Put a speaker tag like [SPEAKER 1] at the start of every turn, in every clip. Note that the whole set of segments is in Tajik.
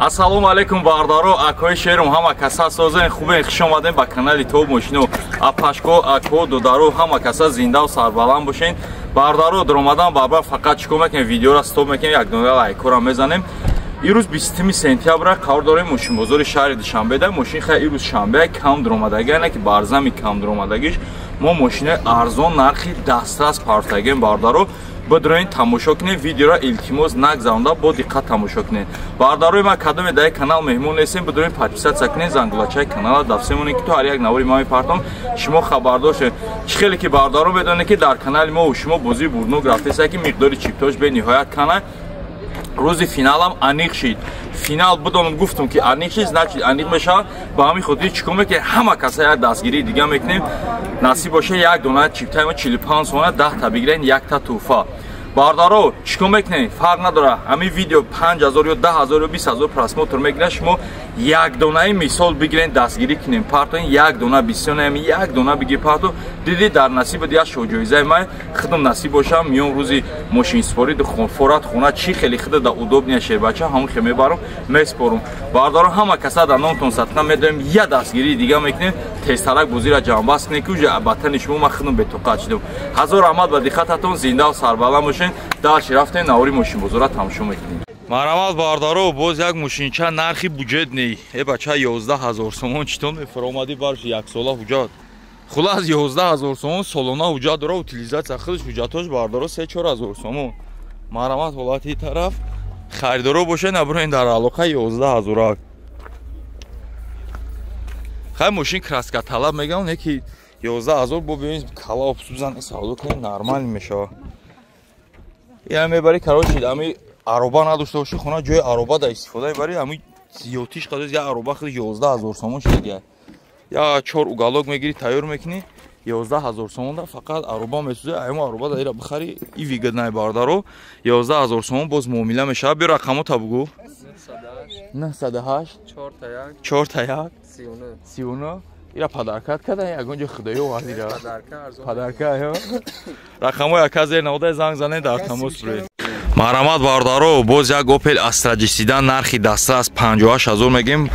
[SPEAKER 1] Ассалому алайкум бардаро, акои шерум, ҳама каса созен, хубен, хуш омадем ба канали Топ Мошино. Апашко, ако, додаро, ҳама каса зинда ва сарбаланд бошен. Бардаро, даромадан барбар фақат чикор мекунем? Видеоро стоп мекунем, як дона лайкора мезанем. Ирӯз 20 сентябр қарор дорем мошинбозори шаҳри Душанбеда. Мошин хай ирӯз шанбе кам даромадагӣ, не ки барзами кам даромадагиш. Мо мошинаи арзон нархи дастрас партагем бардаро. Бидроин тамошо кунед видеоро, илтимос нагзаронда бо диққат тамошо кунед. Бардарои ман, кадоме дар канал меҳмон нестем, бидроин подписаться кунед, зангулачаи канала дафсе монед, ки то ҳар як навори ма мепартом шумо хабардор шавед. Чӣ хеле ки бардаро медонед, ки дар канали мо шумо бозии бурнок рафтеста, ки миқдори чиптош бениҳоят кана. Рӯзи финалам аниқ шид. Финал бидонам гуфтам, ки аниқ шид, значит аниқ мешавад. Ба ҳамин хотир чикор мекунем? Ҳама каса як дастгирии дига мекунем. Насиб боша, як дона чиптаи мо 45 сомона, 10 та бигирен, якта тӯҳфа. Бардаро, чикор мекунем? Фарқ надора, ҳамин видео 5000 ё 10 000 ё 20 000 просмотр мегирад, шумо як донаи мисол бигирен, дастгирӣ кунем, партоин як дона бисёнами, як дона бигир, парто диди дар насибат як шоҳҷоизаи ман. Худам насиб бошам, миён рӯзи мошинспорӣ форат хона, чӣ хеле худа да удобния шербача, ҳамон хе мебарам, меспорум. Бардаро, ҳама каса дар номтон садқа медоем, я дастгирии дига мекунем. Тезтарак бозиро ҷамъбаст кунем, ки уже батани шумо ман худам бетоқат шудам. Ҳазор раҳмат ба диққататон, зиндаву сарбаланд бошен. Дальше рафтем, навори мошинбозора тамошо мекунем. Марҳамат бардаро, боз як мошинча нархи бюджетный. Э бача, 11 000 сомон читон мефаромадӣ барш, яксола ҳуҷҷат. Хулас, 11 000 сомон солона ҳуҷҷат дора, утилизация худаш ҳуҷҷатош бардаро 3-4 ҳазор сомон. Марҳамат, ҳолати тараф харидоро боша, набуроин дар алоқа, 11 ҳазорак. Хай, мошин краска талаб мегам, не ки 11 000 бо биёин кала обсӯзан савдо кунем, нормал мешавад. Я мебари, короче, ами ароба надошта боши, хона ҷои ароба да истифода мебари, ами зиёдтиш қадр я ароба худ 11 000 сомон шудига. Я чор уголок мегири, тайёр мекунӣ, 11 000 сомон да фақат ароба месӯзӣ, аймо ароба да ира бихари, и выгодный бардаро, 11 000 сомон боз муомила мешавад. Биё, рақамота бугӯ. 908 4 та 1 39. Ира подаркат кардан, ягон ҷо худоё овардира. Подарка, рақамҳои ака зер навода, занг занед, дар тамос буред. Марҳамат бардаро, боз як Опел Астра седан нархи дастрас 58 000 мегем.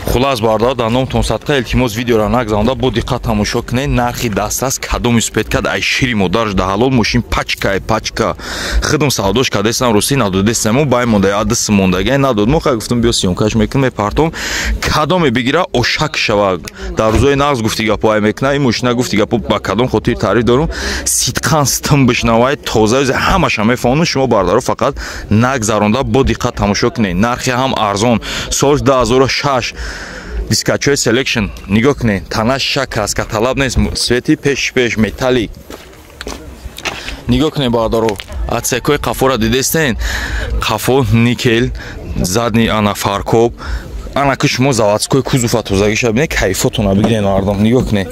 [SPEAKER 1] Хулас бардаро, дар номтон садқа, илтимос, видеоро нагзаронда бо диққат тамошо кунед. Нархи дастрас, кадом успеть кард, ай шири модарш да ҳалол. Мошин пачкай пачка, худам савдош кардестам, ростӣ надодестаму бай монда, адис мондага надод. Мо хай гуфтам, биё съёмкаш мекунем, мепартом, кадоме бигира, ошак шава. Дар рӯзои нағз гуфти гапо ай мекуна ин мошина. Гуфти гапо, ба кадом хотир таъриф дорум, сидқан стм бишнавай, тоза ҳамаша мефаҳмонам. Шумо бардаро фақат нагзаронда бо диққат тамошо кунед. Нархи ҳам арзон, соли 2006, дискачои селекшн, нигоҳ кунед, танаш шак, краска талаб нест, свети пеш пеш металлик. Нигоҳ кунед бардаро, отсекои қафора дидестен, қафо никел, задний ана фаркоп. Ана ки шумо заводской кузова тозагиша бинед, кайфотона бигирен мардум. Нигоҳ кунед,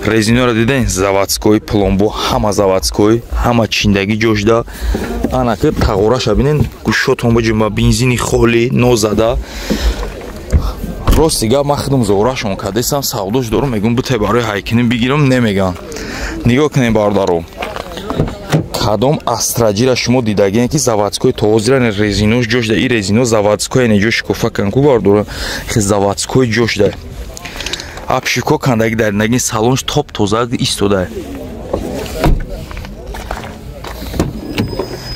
[SPEAKER 1] резиноро диден, заводской пломбо, ҳама заводской, ҳама чиндагӣ ҷошда. Ана ки тағораша бинен, гӯшотон биҷумба, бензини холӣ нозада. Рости гап, ман худам зорашон кардестам, савдош дорум, мегӯм, буте барои ҳайкинӣ бигирам, немеган. Нигоҳ кунед бародаро, кадом Астраҷира шумо дидагине, ки заводской тозира резинош ҷошда? И резино заводской не, ҷо шикофа кан ку бардора, заводской ҷошда, обшивко кандаги дар наги, салонш топ тоза истода.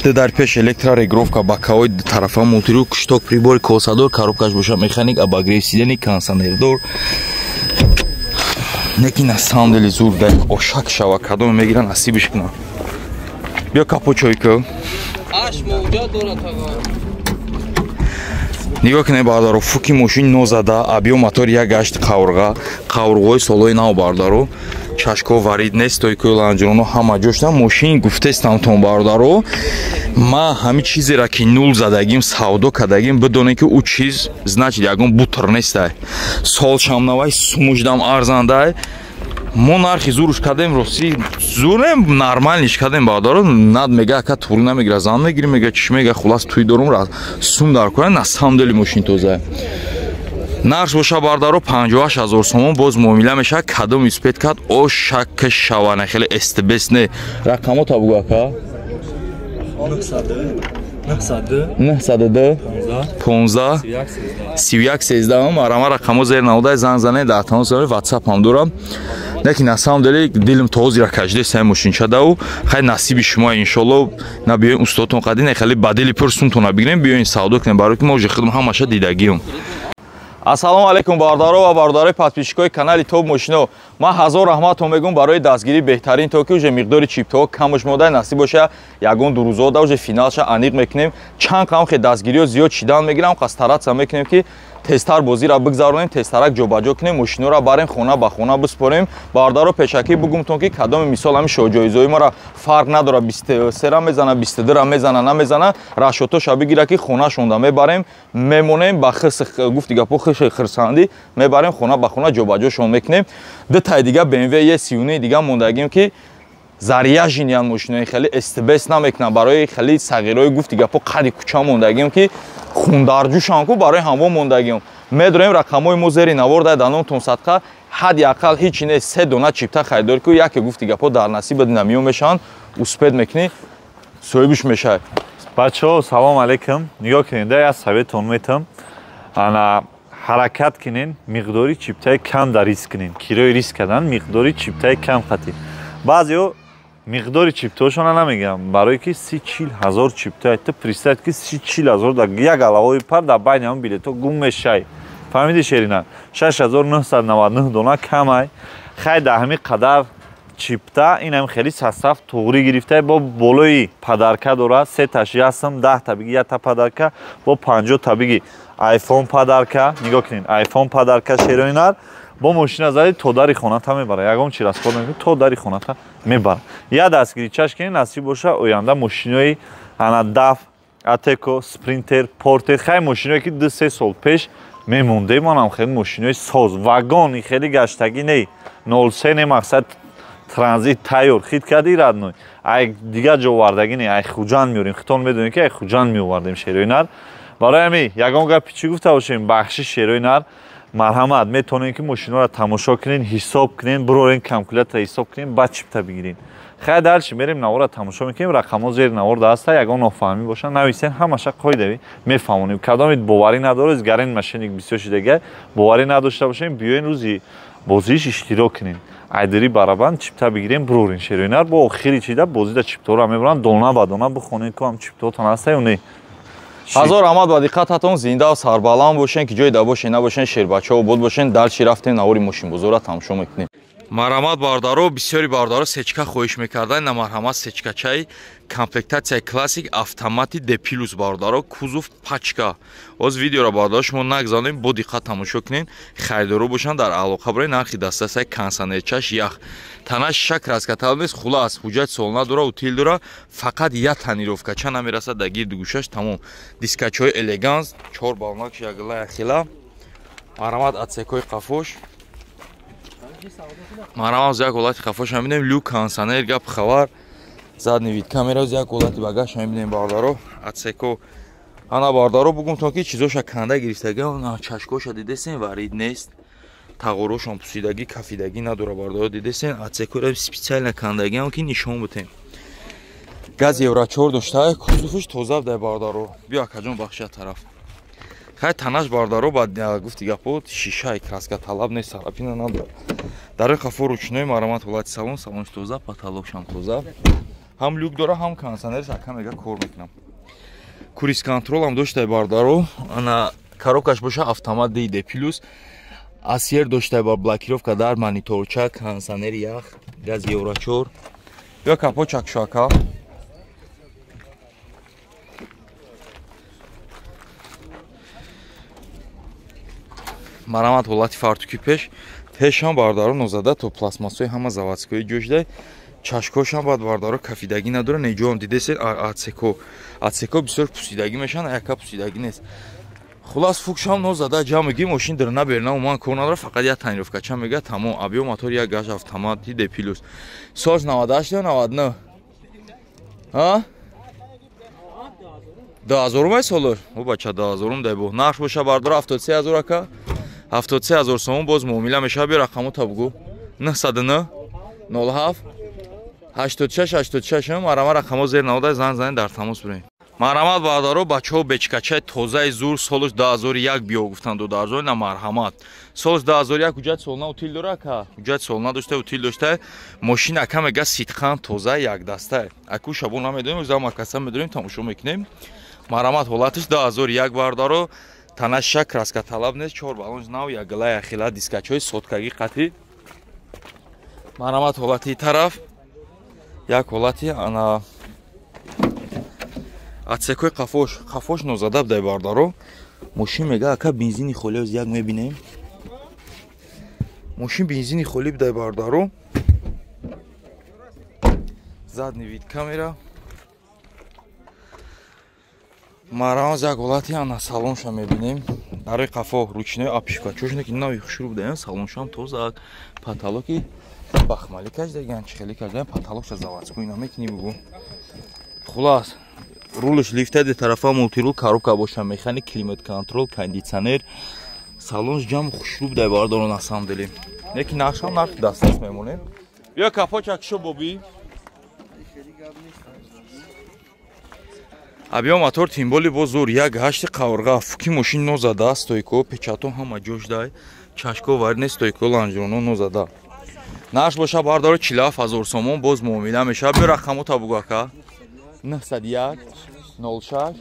[SPEAKER 1] Дар пеш электрорегулировка, боковой тарафа мультируль, шток прибори косадор, коробкаш боша механик, обогрев сидений, кондиционердор. Неки на самом деле зур да, ошак шава, кадоме мегира, насибиш куна. Биё, капот чойка.
[SPEAKER 2] Аш мавҷуд дорад тага.
[SPEAKER 1] Нигоҳ кунед бародаро, фуки мошин нозада, абё мотор як гашт, қаврға, қаврғои солои нав бародаро, чашко варид нест, стойкои лонжероно ҳама ҷошта. Мошин гуфтестамтон бародаро, ма ҳами чизера ки нул задагим, савдо кардагим, бидонед, ки ӯ чиз значит ягон бутр нестай. Солшам навай, сумуждам арзандай. Мо нархи зуруш кардем, ростӣ зурем, нормальниш кардем бародаро. Над мега, ака, тури намегира, зан мегири, мега, чӣ мега, хулас, туй дорум, сум дар кора. На самом деле мошин тоза. Нарх боша бардаро 58 000 сомон, боз муомила мешавад. Кадом успеть кард, ошак шава, хеле стбс не. Рақамота бугу, ака. 902 15 31 13. Марама рақамо зер наводай занг занед дар тамос WhatsApp ҳам дорам. Лекин на самом деле дилим то ҳозира кажде сай мошинча дау. Хай насиби шумо иншолло на биёин устодтон қадин хеле ба дили пур сумтона бигирем биёин савдо кунем барои ки мо уже худам ҳамаша дидагием. Ассалому алайкум бародаро ва бародарои подписчикои канали Топ Мошино. Ман ҳазор раҳматон мегӯм барои дастгирии беҳтарин то ки уже миқдори чиптаҳо камш мода насиб боша ягон ду рӯзо да уже финалша аниқ мекунем. Чанд қам хе дастгириҳо зиёд шидан мегирам, қас стараться мекунем ки тезтар бозиро бигзаронем, тезтарак ҷобаҷо кунем, мошиноро барем хона ба хона биспорем. Бародаро пешакӣ бугумтон ки кадоми мисол ҳамин шоҳҷоизои мара фарқ надора 23-ра мезана, 22-ра мезана, намезана, рашотоша бигира ки хонашонда мебарем, мемонем ба хис гуфти гапо хиши хирсандӣ мебарем хона ба хона ҷобаҷошон мекунем. Ду тай дига BMW E39 дига мондагим ки заряженный мошинои хеле СТБС намекунам барои хеле сағирои гуфти гапо қади кӯча мондагим ки хундарҷӯшам ку барои ҳамво мондагим. Медроем рақамҳои мо зери навор дай даномтон садқа ҳадди ақал ҳичи не се дона чипта харидорӣ ку яке гуфти гапо дар насибат намиё мешаванд, успеть мекунӣ соҳибиш мешавӣ.
[SPEAKER 3] Бачаҳо салом алейкум. Нигоҳ кунед, да як советон метам. Ана ҳаракат кунен, миқдори чиптаи кам дар риск кунен. Кирои риск кардан миқдори чиптаи кам қатӣ. Баъзеҳо миқдори чиптаҳошона намегӯям, барое ки 30-40 ҳазор чипта, ту представь ки 30-40 ҳазор дар як галавои пар дар байни ҳамон билетҳо гум мешай. Фаҳмиди шерина? 6999 дона камай. Хай дар ҳамин қадар чипта ин ҳам хеле састаф туғрӣ гирифта бо болои подарка дорад, се таш ясм, 10 та биги якта подарка, бо 50 та биги iPhone подарка. Нигоҳ кунед, iPhone подарка шероинар. Бо мошина зади то дари хоната мебара, ягон чи расход намекунӣ, то дари хоната мебара. Як дастгирӣ чаш кунед, насиб боша оянда мошинои ана даф, Атеко, Спринтер, Портер, хай мошиное ки 2-3 сол пеш мемондем, манам хеле мошинои соз, вагони хеле гаштагӣ не, 03 не мақсад транзит тайёр хит кардӣ родной. Ай дигар ҷо овардагӣ не, ай Хуҷанд меорем. Хитон медонем ки ай Хуҷанд меовардем шерои нар. Барои ҳамин ягон гапи чӣ гуфта бошем, бахши шерои нар. Марҳамат, метавонед ки мошиноро тамошо кунед, ҳисоб кунед, бирорен калкулятора ҳисоб кунед, баъд чипта бигиред. Хай дальше мерем навора тамошо мекунем, рақамҳо зери навор даста, ягон нофаҳмӣ боша нависен, ҳамаша қоидави мефаҳмонем. Кадомед боварӣ надоред, гарен мошенник бисёр шидага, боварӣ надошта бошем, биёен рӯзи бозиш иштирок кунем. Айдири барабан чипта бигирем, бирорен шерои нар. Бо охири чида бозида чиптаҳоро мебаранд, дона ба дона бихонед ку ҳам чиптаҳотон ҳаста ё не.
[SPEAKER 1] Ҳазор раҳмат ба диққататон, зинда сарбаланд бошен, ки ҷое да бошен набошен, шербачаҳо обод бошен. Дальше рафтем навори мошинбозорро тамошо мекунем. Марҳамат бародаро, бисёри бародаро сечка хоҳиш мекарданд, на марҳамат сечкачаи комплектатсияи классик автомати D плюс бародаро, кузов пачка. Оз видеоро бародаро шумо нагзанем, бо диққат тамошо кунед, харидоро бошанд дар алоқа барои нархи дастасаи кондиционерчаш ях. Танаш шак раскатал нест, хулас ҳуҷҷат сол надора, утил дора, фақат як тонировкача намерасад дар гирди гӯшаш, тамом. Дискачҳои элеганс, чор балнак ягла яхила. Марҳамат отсекҳои қафош. Марҳамат як ҳолати қафош мебинем, люк, кондиционер, гап хабар, задний вид камера, як ҳолати багаж мебинем бародаро, отсеко. Ана бародаро бугумтон ки чизоша канда гирифтага, чашкоша дидесен, варид нест. Тағорошон пусидагӣ, кафидагӣ надора бародаро, дидесен, отсекоро специально кандагиам ки нишон бутем. Газ евро 4 дошта, кузовш тоза дай бародаро. Биё акаҷон бахша тараф. Хай танаш бародаро ба гуфти гапо шишаи краска талаб нест, царапина надорад. Дар қафо ручной марҳамат ҳолати салон, салонш тоза, потолокшам тоза. Ҳам люк дора, ҳам кондиционерш ака мега кор мекунам. Круиз контролам доштай бародаро, ана коробкаш боша автомат D плюс. Асьер доштай ба блокировка дар мониторча, кондиционер ях, газ евро 4. Биё капо чакшо ака. Марҳамат ҳолати фартуки пеш. Пешам бародаро нозада то пластмассҳои ҳама заводскои ҷой шуда. Чашкошам баъд бародаро кафидагӣ надора, неҷоам дидесед отсеко. Отсеко бисёр пусидагӣ мешаванд, яка пусидагӣ нест. Хулас фукшам нозада ҷамъ мошин дирна берна уман кор надора, фақат як тонировкача мега тамом. Объём мотор як гаш автомати D плюс. Сол 98 ё 99? Ҳа? 2000 ай солор? О бача 2000 дай бо. Нарх боша бародаро 73 ҳазор ака. 73 ҳазор сомон боз муомила мешавад. Биё рақамо та бугӯ. 909 07 86 86 марама рақамо зер навода занг занед дар тамос бирем. Марҳамат бародаро, бачаҳо бечкачаи тозаи зур солш 2001 биё гуфтанд додарҷон, на марҳамат. Солш 2001 ҳуҷҷат солна утил дора ака? Ҳуҷҷат солна дошта, утил дошта. Мошин ака мега сидқан тоза якдаста. Аку шабо намедонем, зам акаса медонем, тамошо мекунем. Марҳамат ҳолатиш 2001 бародаро, танаша краска талаб нест, 4 баллон нав, як гала як хила дискачои соткагӣ қатӣ. Марҳамат ҳолати тараф, як ҳолати ана отсекои қафош, қафош нозада будай бародаро. Мошин мега ака бензини холӣ оз як мебинем. Мошин бензини холӣ будай бародаро. Задний вид камера. Марҳамат як ҳолати ана салонша мебинем. Дарои қафо ручной апишкачошне ки нави хушрӯ будаям, салоншам тоза, потолоки бахмалӣ кашдаган, чихелӣ кашдаям, потолокша заводской намекунӣ бугу. Хулас рулш лифта де тарафа мултирул, коробка боша, механик, климат контрол, кондитсионер. Салонш ҷам хушрӯ будай бародаро на самом деле. Неки нархшам нарх дастрас мемонем. Биё капоча кишо бобӣ. Абиё мотор тимболи бо зур 1.8 қаврға, фуки мошин нозада, стойко, печато ҳама ҷош дай, чашко вар не стойко ланжероно нозада. Нарх боша бародаро 47000 сомон боз муомила мешавад. Биё рақамота бугу ака. 901 06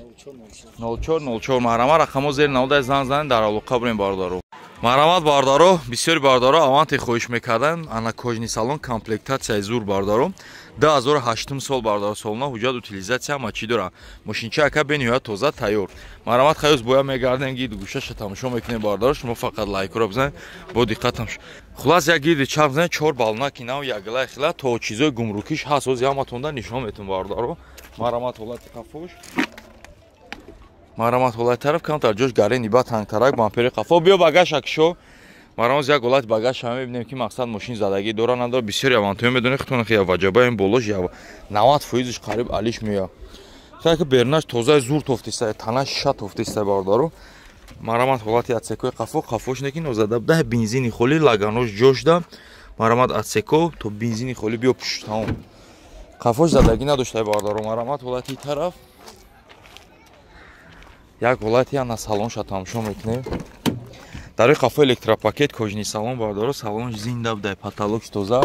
[SPEAKER 1] 04 04. Марҳамат рақамо зери наводай зан занед, дар алоқа бурем бародаро. Марҳамат бародаро, бисёри бародаро аванте хоҳиш мекарданд. Ана кожни салон комплектатсияи зур бародаро. 2008 сол бародаро, солона ҳуҷҷат утилизатсия ҳама чӣ дора. Мошинча ака бениҳоят тоза тайёр. Марҳамат хаёз боя мегардем, гирду гӯшаша тамошо мекунем бародаро. Шумо фақат лайкро бизанед, бо диққат тамошо. Хулас як гирди чарх бизанед, 4 баллонаки нав, як галай хила то чизои гумрукиш ҳаст, ози ҳаматонда нишон метум бародаро. Марҳамат ҳолати қафош. Марҳамат ҳолати тараф камтар ҷош гарени ба тангтарак бампери қафо. Биё багаша кишо. Марҳамат як ҳолати багаша мебинем ки мақсад мошин задагӣ дора надора. Бисёри авантоё медонед худтон хия ваҷаба ин болош 90% қариб алиш меояд. Хеле ки бернаш тозаи зур тофтиста, танаш ша тофтиста бародаро. Марҳамат ҳолати отсекои қафо, қафош неки нозада буда, бензини холӣ, лаганош ҷош да. Марҳамат отсеко то бензини холӣ биё пуш тамом. Қафош задагӣ надошта бародаро. Марҳамат ҳолати тараф. Як ҳолати ана салонша тамошо мекунем. Дарои қафо электропакет, кожни салон бародаро, салонш зинда будай, потолокш тоза.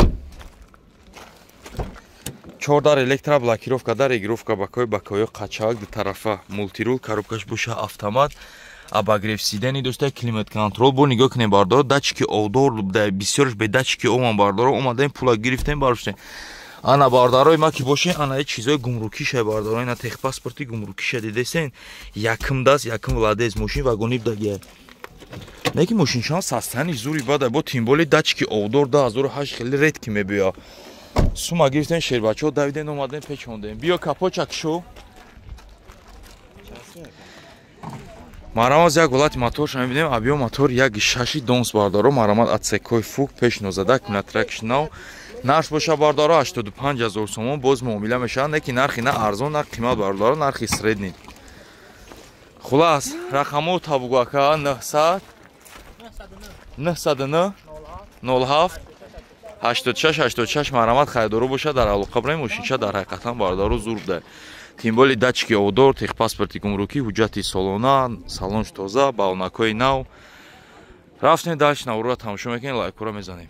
[SPEAKER 1] 4 дар электроблокировка, дар регировка бакои бакоё қачак ду тарафа, мултирул, коробкаш боша автомат, обогрев сидени дошта, климат контрол. Бо нигоҳ кунем бародаро, датчики овдор будай, бисёрш бе датчики оман бародаро, омадаем пула гирифтем бароштем. Ана бародарои ма ки боше, ана чизои гумрукиша бародаро, ина техпаспорти гумрукиша дидесен, якм даст, якм владез мошин вагони будагия. Неки мошиншан састани зури бада, бо тимболи датчики овдор 2008 хеле редки мебиё. Сума гирифтем шербачо, давидем омадем печондем. Биё капоча кишо. Марҳамат як ҳолати моторша мебинем. Абиё мотор 1.6 донс бародаро. Марҳамат отсекои фук пеш нозада, аккумуляторакш нав. Нарх боша бародаро 85000 сомон боз муомила мешавад. Не ки нархи на арзон, на қимат бародаро, нархи средний. Хулас рақамо табугу ака 900 909 07 86 86. Марҳамат харидоро боша, дар алоқа бурем. Мошинча дар ҳақиқатан бародаро зур буда. Тимболи датчики овдор, техпаспорти гумрукӣ, ҳуҷҷати солона, салонш тоза, балонакҳои нав. Рафтем дальше, наворро тамошо мекунем, лайкҳоро мезанем.